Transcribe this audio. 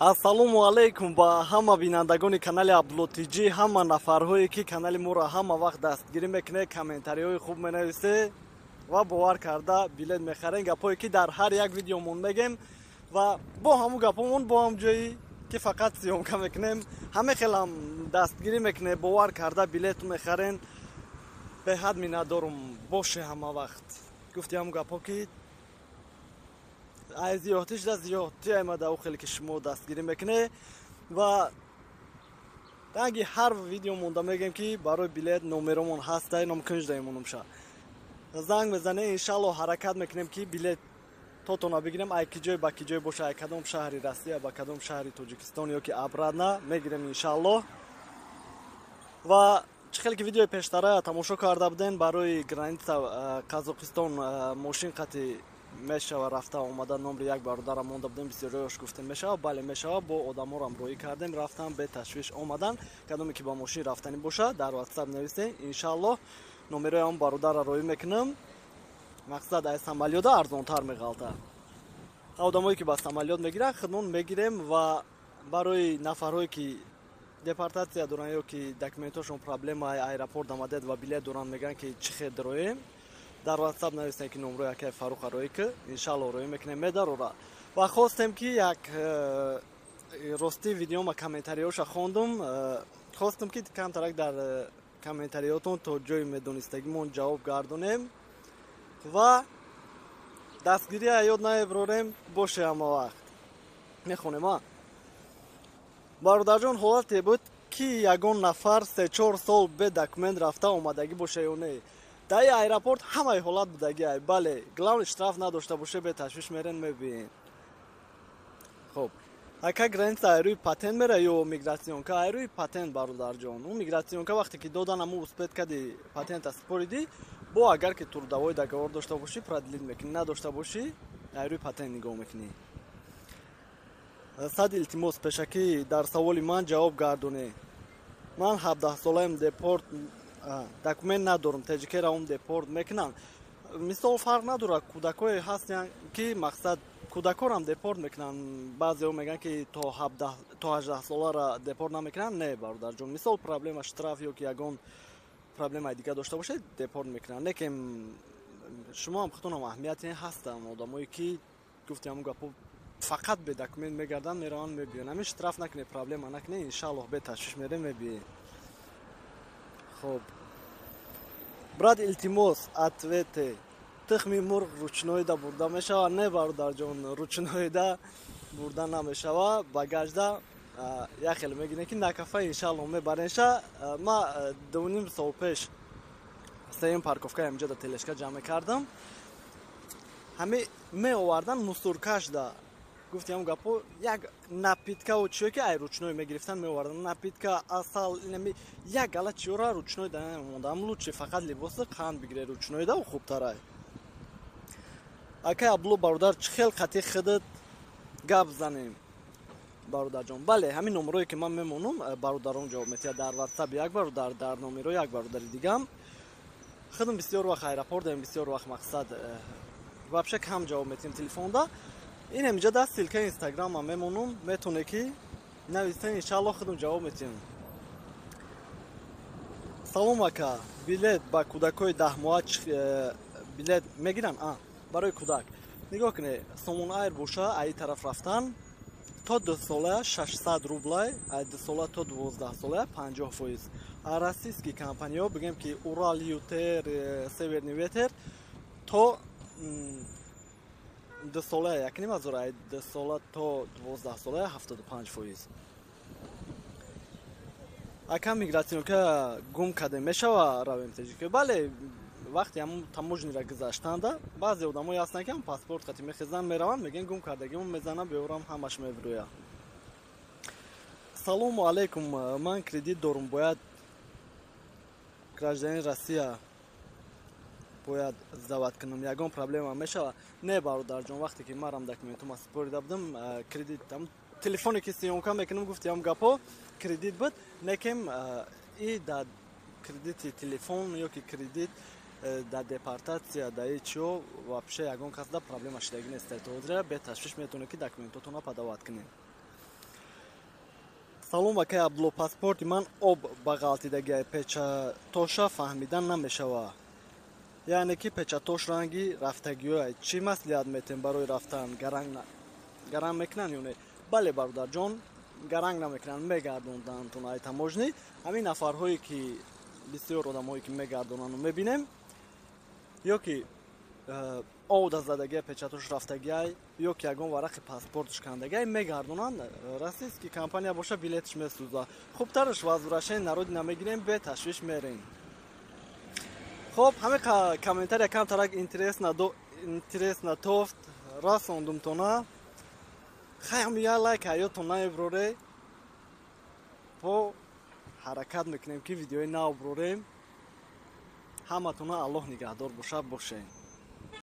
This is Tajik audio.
Ассалому алайкум ба ҳама бинандагони канали Абдулло ТЖ, ҳама нафарҳое, ки канали моро ҳама вақт дастгирӣ мекунед, комментариҳои хуб менависед ва бовар карда билет мехарен. Гапҳое, ки дар ҳар як видеомон мегем, ва бо ҳамун гапҳомон, бо ҳам ҷои ки фақат съёмка мекунем, ҳама хелам дастгирӣ мекунед, бовар карда билет мехарен. Беҳад миннатдорум. Боше ҳама вақт. Гуфти ҳамун гапҳо, ки ай зиёдтиш да зиёдти аймада, ӯ хеле ки шумо дастгирӣ мекунед. Ва танги ҳар видео монда мегем, ки барои билет номеромон ҳастай, ном кунҷдаемонумша, занг мезанем. Иншалло, ҳаракат мекунем, ки билет тотона бигирем, ай ки ҷой ба ки ҷой боша, ай кадом шаҳри Россия ба кадом шаҳри Тоҷикистон ё ки обратно мегирем, иншалло. Ва чӣ хеле ки видеои пештара тамошо карда будем, барои граница Қазоқистон мошин қати мешава рафта омада. Номри як бародара монда будем, бисёриёш гуфтем, мешава. Бале, мешава. Бо одаморам роҳӣ кардем, рафтан, беташвиш омадан. Кадоме ки ба мошин рафтанӣ боша, дар Ватсап нависем, иншаллоҳ, номерои он бародара роҳӣ мекунам. Мақсад, ай самолёта арзонтар меғалта. Одамое ки ба самолёт мегиранд, худмон мегирем. Ва барои нафарҳое ки депортатсия доранд ё ки документошон проблема, аэропорт омадед ва билет доранд, мегӯянд, ки чӣ хел дароем, дар Ватсап нависем, ки номрои акаи Фаруха роҳӣ ки, иншалло, роҳӣ мекунем, медарора. Ва хостем, ки як ростӣ видеома комментариҳоша хондум, хостем, ки камтарак дар комментариҳотон то ҷои медонистагимон ҷавоб гардонем ва дастгирия ёд наеброрем. Боше ҳама вақт. Мехонем. А бародарҷон, ҳолате буд, ки ягон нафар 3-4 сол бе документ рафта омадагӣ боша ё не? Дар аэропорт ҳамаи ҳолат будагӣ. Бале, главный, штраф надошта боше, беташвиш мерен, мебиен. Хоб, ака, граница айрӯи патент мера ё миграционка? Айрӯи патент, бародарҷон. Ӯ миграционка вақте ки додан, аму успеть кади, патента спориди, бо агар ки трудовой договор дошта бошӣ, продлить мекунӣ, надошта бошӣ, айрӯи патент нигоҳ мекунӣ. Сад илтимос, пешакӣ дар саволи ман ҷавоб гардонӣ. Ман 17-солаем, депорт, документ надорам, теҷике равом, депорт мекунанд? Мисол, фарқ надорад, кӯдакое ҳастанд, ки мақсад, кӯдакорам депорт мекунанд. Баъзеҳо мегӯянд, ки то 18 солара депорт намекунанд. Не, бародарҷон, мисол, проблема штраф ё ки ягон проблемаи дигар дошта бошед, депорт мекунанд. Лекин шумо ҳам худтонам аҳамияте ҳастанд, одамое ки, гуфти ҳамон гапо, фақат бе документ мегарданд, мераванд, мебиёнд. Ҳамин штраф накунед, проблема накунед, иншааллоҳ, беташвиш мерем, мебием. Хоб, брат, илтимос, ответьте: тухми мурғ ручнойда бурда мешава? Не, бародарҷон, ручнойда бурда намешава. Багажда як хеле мегирем, ки накафа, иншаалло, мебаренша. Ма 2,5 сол пеш сеюм парковка ҳаминҷода тележка ҷамъ мекардам, ҳами меовардан мусоркашда. Гуфти ҳам гапо, як напиткау чиё, ки ай ручной мегирифтан, меовардан, напитка, асал, инами як гала чиёра ручной да мондаам. Лучше фақат либоси қанд бигире, ручной да хубтарай. Акай Абдулло бародар, чӣ хел қати худат гап занем? Бародарҷон, бале, ҳамин номерое ки ман мемонам, бародарон ҷавоб метиҳад. Дар Ватсап як бародар, дар номеро як бародари дигам. Худам бисёр вақт аэропорт даем, бисёр вақт, мақсад, вообще кам ҷавоб метиҳем телефонда. Ин ҳаминҷа дар ссылкаи Инстаграмам мемонам, метавоне ки нависен, иншаалло, худам ҷавоб метиҳем. Салом, ака, билет ба кӯдакҳои 10 моҳа билет мегиранд? А барои кӯдак нигоҳ кунед, Сомон Айр боша, аи тараф рафтан то 2 сола 600 рублай, ай 2 сола то 12 сола 50%. А российский компаниҳо, бигем ки Урал, ЮТэйр, Северный ветер, то 2 сола 1500, ай 2 сола то 12 сола 75%. Ака, миграционка гум кардем, мешава равем теҷика? Бале, вақте ҳамун таможнира гузаштанда, баъзе одамое ҳастанд, ки ҳам паспорт қати мехезанд, мераванд, мегӯянд, гум кардагимон, мезанам, беорам, ҳамаш мебироя. Салому алайкум, ман кредит дорум, бояд гражданин Россия бояд сдавать кунам, ягон проблема мешава? Не, бародарҷон, вақте ки марам документума супорида будам, кредит, телефоне ки съёмка мекунам, гуфтиам гапо, кредит буд, некем и да кредити телефон ё ки кредит дар депортатсия, дар ҳечиё вообще ягон кас да проблема шидагӣ нест. То ҳозира беташвиш метавонед, ки документотонро подавать кунед. Салом, акай Абдулло. Паспорти ман об ба ғалтидагиай, печатоша фаҳмидан намешава, яъне ки печатош ранги рафтагиҳоай. Чӣ маслиҳат метем барои рафтан? Гаранг мекунанд ё не? Бале, бародарҷон, гаранг намекунанд, мегардонданд ай таможни. Ҳамин нафарҳое ки, бисёр одамҳое ки мегардонанду мебинем, ё ки об задагия, печатош рафтагиай, ё ки ягон варақи паспортш кандагиай, мегардонанд. Российский компания боша, билетш месӯза. Хубтараш возвращение на родину мегирем, беташвиш мерем. Хоб, ҳамин комментария камтарак интересно тофт расондумтона. Хайам, я лайк ҳаётон наеброре. Бо ҳаракат мекунем, ки видеои нав брорем. Ҳаматона Аллоҳ нигаҳдор боша. Бошен.